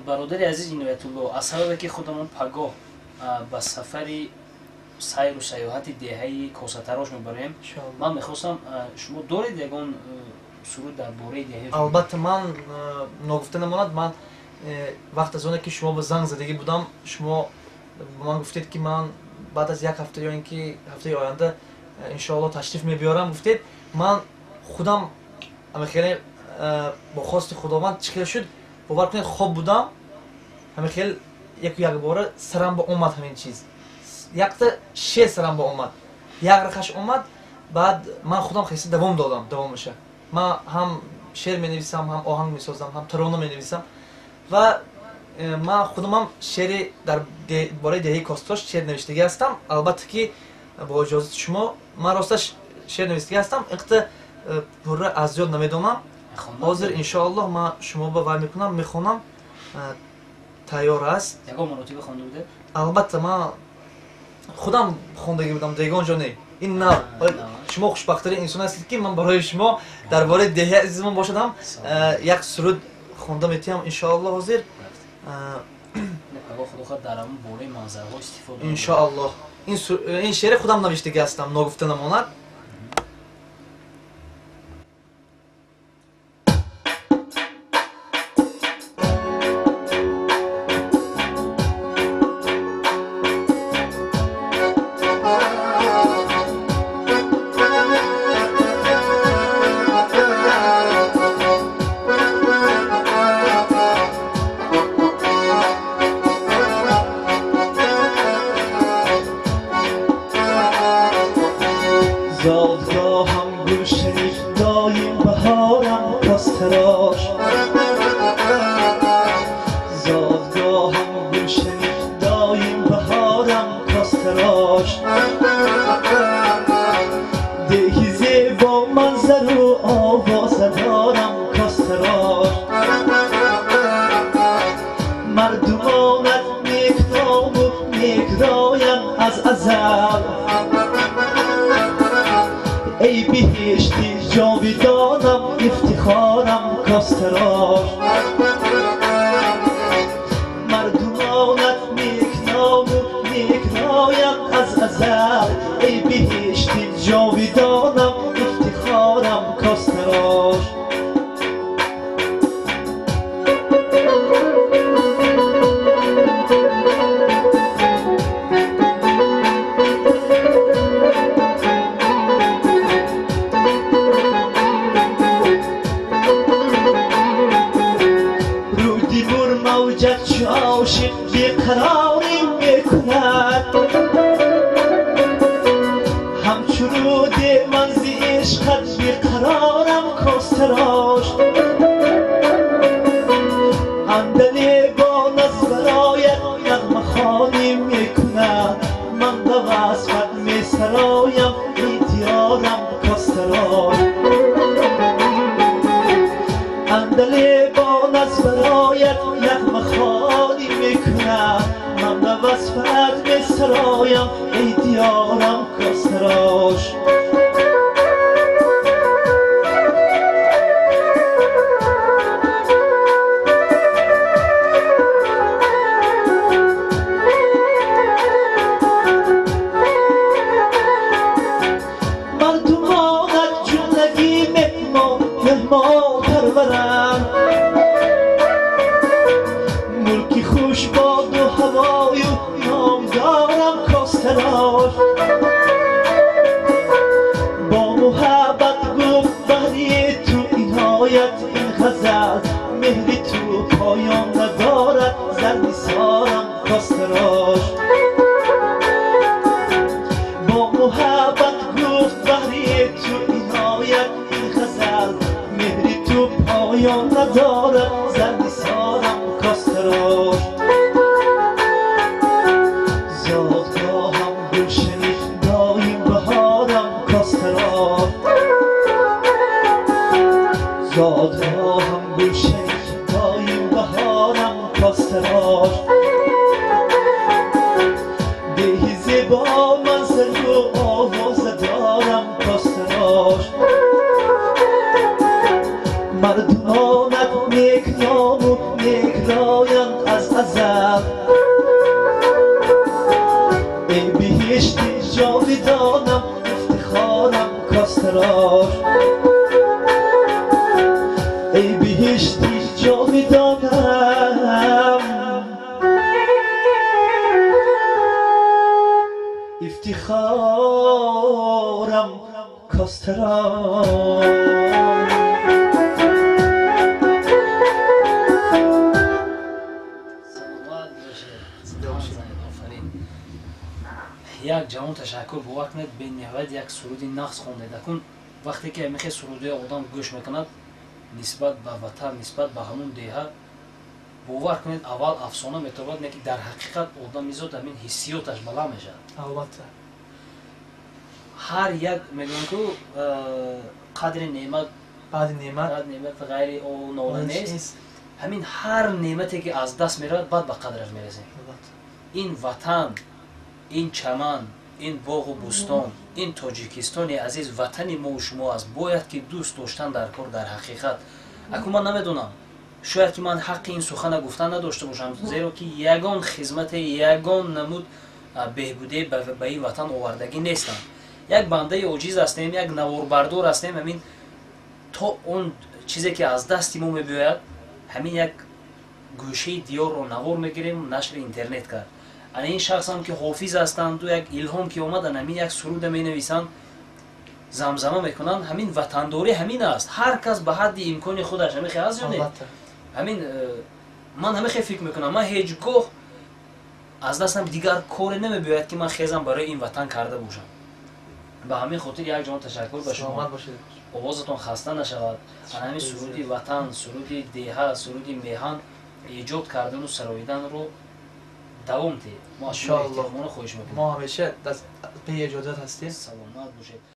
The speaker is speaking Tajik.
Бародари азиз Иноятулло, аз сабабе ки худамон пагоҳ ба сафари сайру сайёҳати деҳаи Косатарош мебарем, ман мехостам, шумо доред ягон суруд дар бораи деҳаи? Албатта, ман ногуфта намонад, ман вақт аз оне ки шумо ба занг задагӣ будам, шумо ба ман гуфтед, ки ман баъд аз як ҳафта ё ин ки ҳафтаи оянда иншоалло ташриф мебиёрам, гуфтед. Ман худам ҳамин хеле бо хости Худованд чӣ хел шуд, бовар кунед, хоб будам, ҳамин хел яку якбора сарам ба омад ҳамин чиз, якта шеър сарам ба омад, як рахаш омад. Баъд ман худам хеста давом додам давомаша. Ман ҳам шеър менависам, ҳам оҳанг месозам, ҳам тарона менависам ва ман худамам шеъри дар бораи деҳаи Кострош шеър навиштагӣ ҳастам. Албатта ки бо иҷозати шумо, ман росташ шеър навиштагӣ ҳастам, иқта пурра аз ёд намедонам. Ҳозир иншоаллоҳ ман шумо ба вай мекунам, мехонам, тайёр аст. Ягон маротиба хонда будед? Албатта, ман худам хондагӣ будам, ягон ҷо не, ин нав. Шумо хушбахттарин инсон ҳастед, ки ман барои шумо дар бораи деҳаи азизмон бошадам як суруд хонда метиҳам иншоаллоҳ ҳозир. Иншоаллоҳ, ин шеъри худам навиштагӣ ҳастам, ногуфта намонад. زادگاهم گلشنی، دایم بهارم کاستراش. زادگاهم گلشنی، دایم بهارم کاستراش. دهی زیبا منظر و آوازه دارم کاستراش. مردمانت نیکنام و نیکرایم از ازل، ای بهشتی جاویدانم افتخارم کاستراش. مردمانت نیکنام و نیکرایم از ازل، ای بهشتی جاویدانم افتخارم کاستراش. عاشق بیقراری میکند، همچو رود من ز عشقت بیقرارم کاستراش. اندلیبان از برایت نغمه خوانی میکند، من به وصفت میسرایم ای دیارم کاستراش. اندلیبان از برایت نغمه خوانی میکند، من به وصفت میسرایم ای دیارم کاستراش. مردمانت جملگی مهمان مهمان پرورند، ملکی خوش باد و هوای و نامدارم کاستراش. با محبت گفت بهری تو عنایت این غزل، مهر تو پایان ندارد زر نثارم کاستراش. با محبت گفت بهری تو عنایت این غزل، مهر تو پایان ندارد زر نثارم کاستراش. خدایند از ازل. ای بهشتی جاویدانم افتخارم کاستراش، ای بهشتی جاویدانم افتخارم کاستراش. Як ҷавон ташаккур, бовар кунед, бениҳоят як суруди нағз хондед. Акун вақте ки ҳамихе сурудҳои одам гӯш мекунад нисбат ба ватан, нисбат ба ҳамун деҳа, бовар кунед, аввал афсона метобад, не ки дар ҳақиқат одамизод ҳамин ҳиссиёташ баланд мешавад. Албатта. Ҳар як мегӯям ку қадри неъмат баъди неъмат ғайри нола нест. Ҳамин ҳар неъмате ки аз даст меравад, баъд ба қадраш мерасем. Ин ватан, ин чаман, ин боғу бӯстон, ин Тоҷикистони азиз ватани мову шумо аст. Бояд ки дӯст доштан дар кор дар ҳақиқат. Акун ман намедонам, шояд ки ман ҳаққи ин сухана гуфтан надошта бошам, зеро ки ягон хизмате, ягон намуд беҳбудие ба ин ватан овардагӣ нестам. Як бандаи оҷиз ҳастем, як наворбардор ҳастем. Ҳамин то он чизе ки аз дасти мо мебиёяд, ҳамин як гӯшаи диёрро навор мегирем, нашри интернет кард. Ана ин шахсам ки ҳофиз ҳастанду як илҳом ки омадан, ҳамин як суруда менависанд, замзама мекунанд. Ҳамин ватандорӣ ҳамин аст. Ҳар кас ба ҳадди имкони худаш ҳамихе аст ё не? Ҳамин ман ҳамихе фикр мекунам. Ман ҳеҷ гоҳ аз дастам дигар коре намебиёяд ки ман хезам барои ин ватан карда бошам. Ба ҳамин хотир як ҷон ташаккур ба шумо. Овозатон хаста нашавад. Ана ҳамин суруди ватан, суруди деҳа, суруди меҳан эҷод кардану сароиданро давом диҳед. Мо аз шумо эҳтиромона хоҳиш мекунем. Мо ҳамеша пеши эҷодият ҳастем. Саломат бошед.